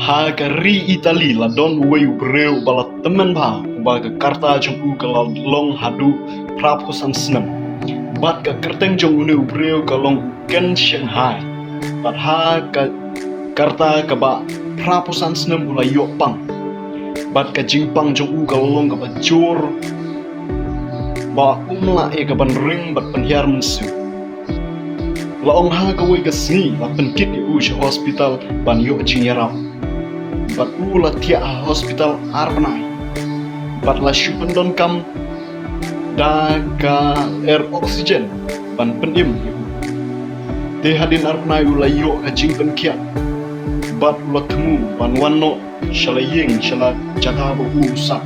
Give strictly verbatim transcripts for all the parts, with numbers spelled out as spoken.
Ha ka ri Italy la don uwei u briew ba la tymmen bha, uba ka karta jong u ka la long haduh phra phew san snem. Bad ka kyrteng jong une u briew ka long Ken Shanghai. Bad ha ka karta kaba phra phew san snem u la ïoh pang. Bad ka jingpang jong u ka la long kaba jur, ba um lah ïa ka ban ring bad pynhiar mynsiem. La ong ha kawei ka sngi la pynkit ïa u sha hospital ban ïoh jingïarap. Bad u la thiah ha hospital ar bnai. Bad la shu pyndonkam da ka air oxygen ban pynim ïa u. Te hadien ar bnai u la ïoh ka jingpynkhiah. Bad u la thmu ban wan noh sha la ïing, sha la jaka ba u sah.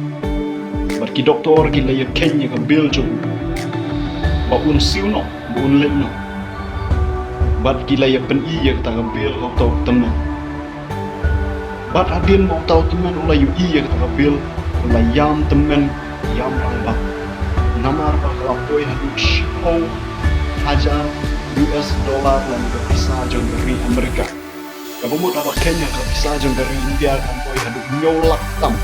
Bad ki doktor ki la ïa kheiñ ïa ka bill jong u, ba un siew noh, ba un leit noh. Bad ki la ïa pyni ïa kata ka bill ha uta u tymmen. Bad hadien ba uta u tymmen u la ïohi ïa kata ka bill, u la ïam tymmen, ïam rangbah. Namar ba ka la poi haduh shiphew hajar U S dollar lane ka pisa jong ka ri Amerika. Kaba mut haba kheiñ ha ka pisa jong ka ri India kan poi haduh hynñiew lak tam.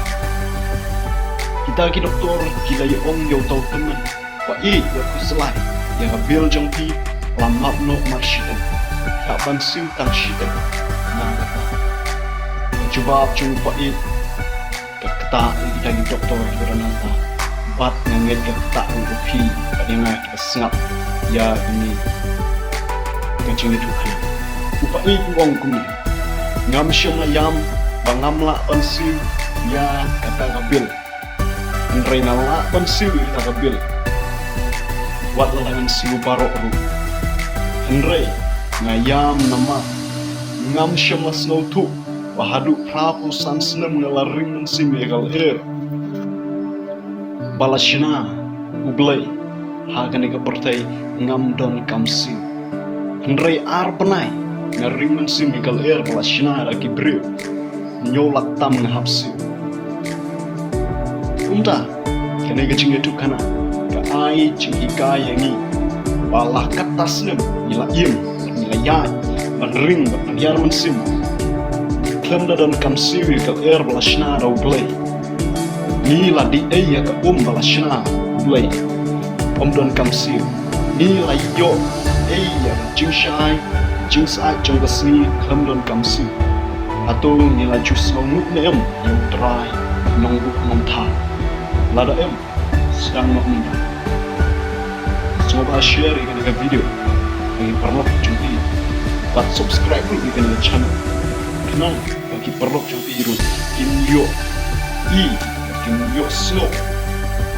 Kita ki doktor ki la ïa ong ïa uta u tymmen, pait, ïa khuslai, ïa ka bill jong phi la map noh mar shiteng. Hap ban siew tang shiteng. Na kata ka jubab jong u pait, ka ktah ïa kita ki doktor kiba don nangta. Bad nga ngeit ka ktah ruh ïa phi bad ïa nga kiba sngap ïa kane ka jingïathuhkhana. U pait u ong kumne, ngam shym la ïam ba ngam lah ban siew ïa kata ka bill. Hynrei nga lah ban siew ïa kata ka bill. Wat la ngan siew baroh ruh. Hynrei nga ïam namar ngam shym la sngewthuh ba haduh phra phew san snem nga la ring mynsiem ïa ka lyer ba la shna U Blei ha kane ka pyrthei ngam donkam siew. Hynrei ar bnai nga ring mynsiem ïa ka lyer ba la shna da ki briew. Hynñiew lak tam nga hap siew. Kumta kane ka jingïathuhkhana ka ai jinghikai ïa ngi ba la katta snem ngi la im, ngi la ïaid ban ring ban pynhiar mynsiem khlem da donkam siew ïa ka lyer ba la shna da U Blei. Ngi la dih ei ïa ka um ba la shna da U Blei, ym donkam siew. Ngi la ïoh ei ïa ka jingshai jingsyaid jong ka sngi khlem donkam siew. Hato ngi la ju sngewnguh ne em ïa U Trai Nongbuh Nongthaw? Lada em, sdang noh mynta. Sngewbha share ïa kane ka video ïa ki paralok jong phi bad subscribe ruh ïa kane ka channel. Khnang ba ki paralok jong phi ruh kin ïohi, kin ïohsngew,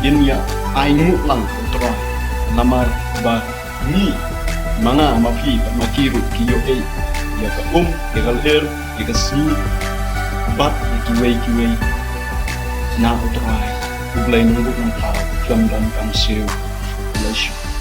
kin ïa ainguh lang ïa U Trai. Namar ba ngi, ma nga, ma phi bad ma ki ruh ki ïoh ei ïa ka um, ïa ka lyer, ïa ka sngi bad ïa kiwei kiwei na U Trai U Blei Nongbuh Nongthaw khlem donkam siew. Khublei shibun.